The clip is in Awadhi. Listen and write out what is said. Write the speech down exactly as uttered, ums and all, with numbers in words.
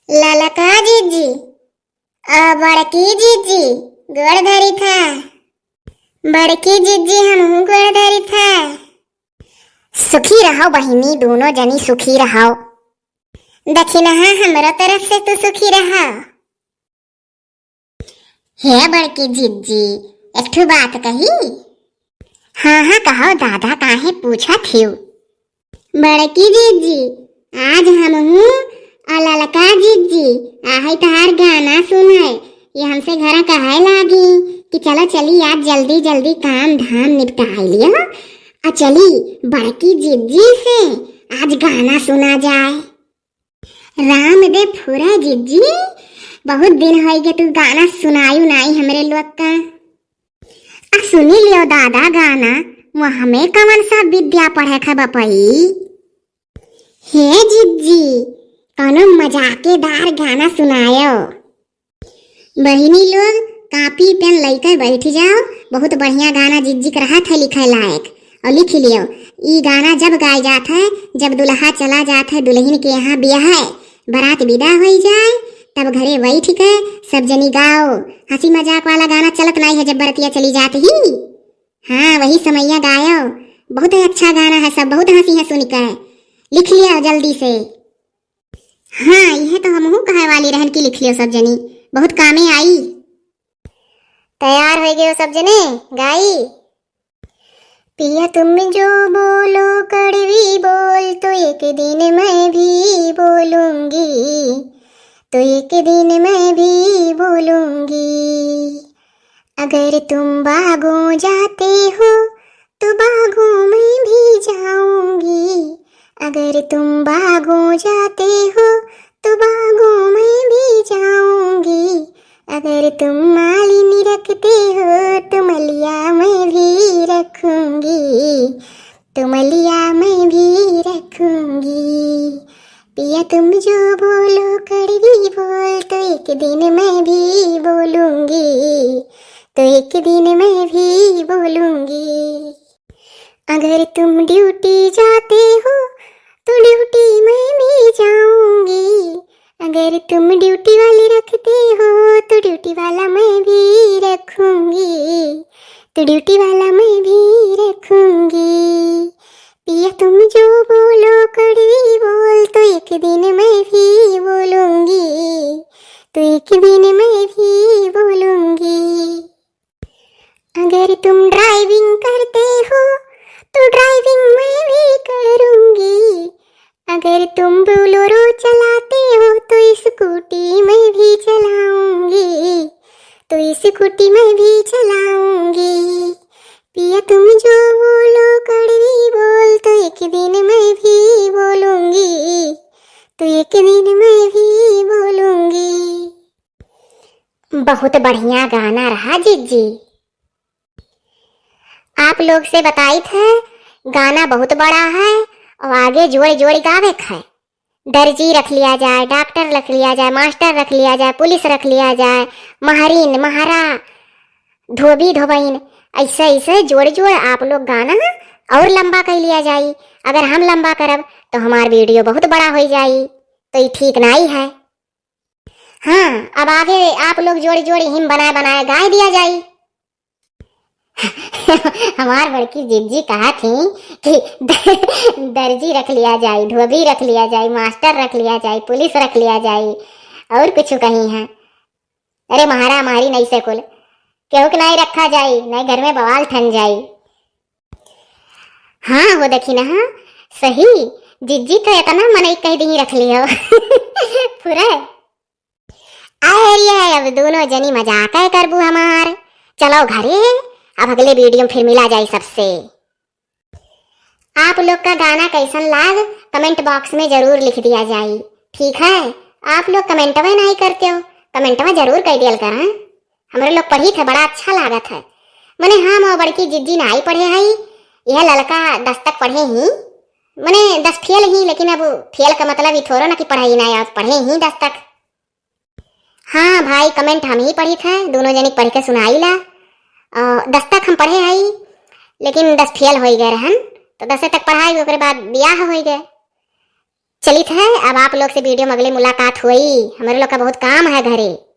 ललका जिज्जी, आ बड़की जिज्जी, गोड़ धरी था। बड़की जिज्जी, हमहू गोड़ धरी था। सुखी रहो बहिनी, दोनों जनी सुखी रहो। दखिनहा हमरो तरफ से तू सुखी रहो। हे बड़की जिज्जी, एक ठो बात कही? हाँ, हाँ, कहो दादा, काहे पूछत हिउ? बड़की जिज्जी, आज हमहू आ ललका जिज्जी, आहै तहार गाना सुनै, ये हमसे घरा कहै लागी कि चलो चली, आज जल्दी जल्दी काम धाम निपटाइ लियो, आ चली बड़की जिज्जी से आज गाना सुना जाए। राम दे फुरा जिज्जी, बहुत दिन होइ गए तू गाना सुनायु नाई हमरे लोग का। आ सुनी लियो दादा गाना, वहाँ में कवन सा विद्या पढ़े खे बपई? हे जिज्जी, कौनो मजाकेदार गाना सुनायो। बहिनी लोग, कापी पेन लइके बैठ जाओ, बहुत बढ़िया गाना जिज्जी के रहत है लिखे लायक। और लिख लियो, ई गाना जब गाए जात है, जब दुल्हा चला जात है दुल्हन के यहाँ बियाह है, बारात विदा होई जाए, तब घरे बैठ के सब जनी गाओ। हंसी मजाक वाला गाना चलत नाई है जब बरतिया चली जात ही। हाँ, वही समैया गायो। बहुत ही अच्छा गाना है, सब बहुत हंसी है सुन के। लिख लियो जल्दी से। हाँ, इहे तो हमहू कहे वाली रहन कि लिख लियो सब जनी, बहुत कामे आई। तैयार होइ गयो सब जने, गाई। पिया तुम जो बोलो कड़वी बोल, तो एक दिन मैं भी बोलूंगी, तो एक दिन मैं भी बोलूंगी। अगर तुम बागों जाते हो, तो बागों मैं भी जाऊंगी। अगर तुम बागों जाते हो, तो बागों मैं भी जाऊंगी। अगर तुम मालिनी रखते हो, तो मलिया मैं भी रखूंगी, तो मलिया मैं भी रखूंगी। पिया तुम जो बोलो कड़वी बोल, तो एक दिन मैं भी बोलूंगी, तो एक दिन मैं भी बोलूंगी। अगर तुम ड्यूटी जाते हो, तो ड्यूटी मैं भी जाऊंगी। अगर तुम ड्यूटी वाली रखते हो, तो ड्यूटी वाला मैं भी रखूंगी, तो ड्यूटी वाला मैं भी रखूंगी। पिया तुम जो बोलो कड़वी बोल, तो एक दिन मैं भी बोलूंगी, तो एक दिन मैं भी बोलूंगी। अगर तुम ड्राइविंग करते हो, तो ड्राइविंग मैं भी करूंगी। अगर तुम बोलेरो चलाते हो, तो स्कूटी मैं भी चलाऊंगी, तो स्कूटी मैं भी चलाऊंगी। पिया तुम जो बोलो कड़वी बोल, तो एक दिन मैं भी बोलूंगी, तो एक दिन मैं भी बोलूंगी। बहुत बढ़िया गाना रहा जिज्जी। आप लोग से बताइत है, गाना बहुत बड़ा है और आगे जोड़ जोड़ गावे क है। दर्जी रख लिया जाए, डॉक्टर रख लिया जाए, मास्टर रख लिया जाए, पुलिस रख लिया जाए, महरिन, महरा, धोबी, धोबइन, ऐसे ऐसे जोड़ जोड़ आप लोग गाना और लंबा कर लिया जाई। अगर हम लंबा करब तो हमार वीडियो बहुत बड़ा हो जाई, तो ये ठीक नाई है। हाँ, अब आगे आप लोग जोड़ी जोड़ी हिम बनाए बनाए गाए दिया जाई। हमार बड़की जिज्जी कहा थी कि दर्जी रख लिया जाई, धोबी रख लिया जाई, मास्टर रख लिया जाई, पुलिस रख लिया जाई, और कुछ कहीं है। अरे महारा मारी नहीं से कुल, केहू के नहीं रखा जाई, नहीं घर में बवाल ठन जाई। हाँ हो देखी ना, हाँ, सही, जिज्जी तो इतना मनई कह दी रख लियो। पूरा। अरे अब दोनों जनी मजाक है करबू हमार। चलो घरे, अब अगले वीडियो में फिर मिला जाए सबसे। आप लोग का गाना कैसन लाग, कमेंट बॉक्स में जरूर लिख दिया जाए, ठीक है? आप लोग कमेंटवा नहीं करते हो, कमेंटवा जरूर कर दियल करा। हमरे लोग पढ़ी थे, बड़ा अच्छा लागत है। मने हम और बड़की जिज्जी ना आई पढ़े हई, यह ललका दस तक पढ़े ही, मने दस फेल ही, लेकिन अब फेल का मतलब ये थोड़ो ना कि पढ़ाई ना, आप पढ़े ही दस तक। हाँ भाई, कमेंट हम ही पढ़ी थे, दोनों जनी पढ़ के सुनाई ला। अ, दस तक हम पढ़े हई, लेकिन दस फेल हो गए रहन, तो दस तक पढ़ाई, ओकरे बाद बियाह हो गए। चलित है, अब आप लोग से video में अगले मुलाकात होई, हमरे लोग का बहुत काम है घरे।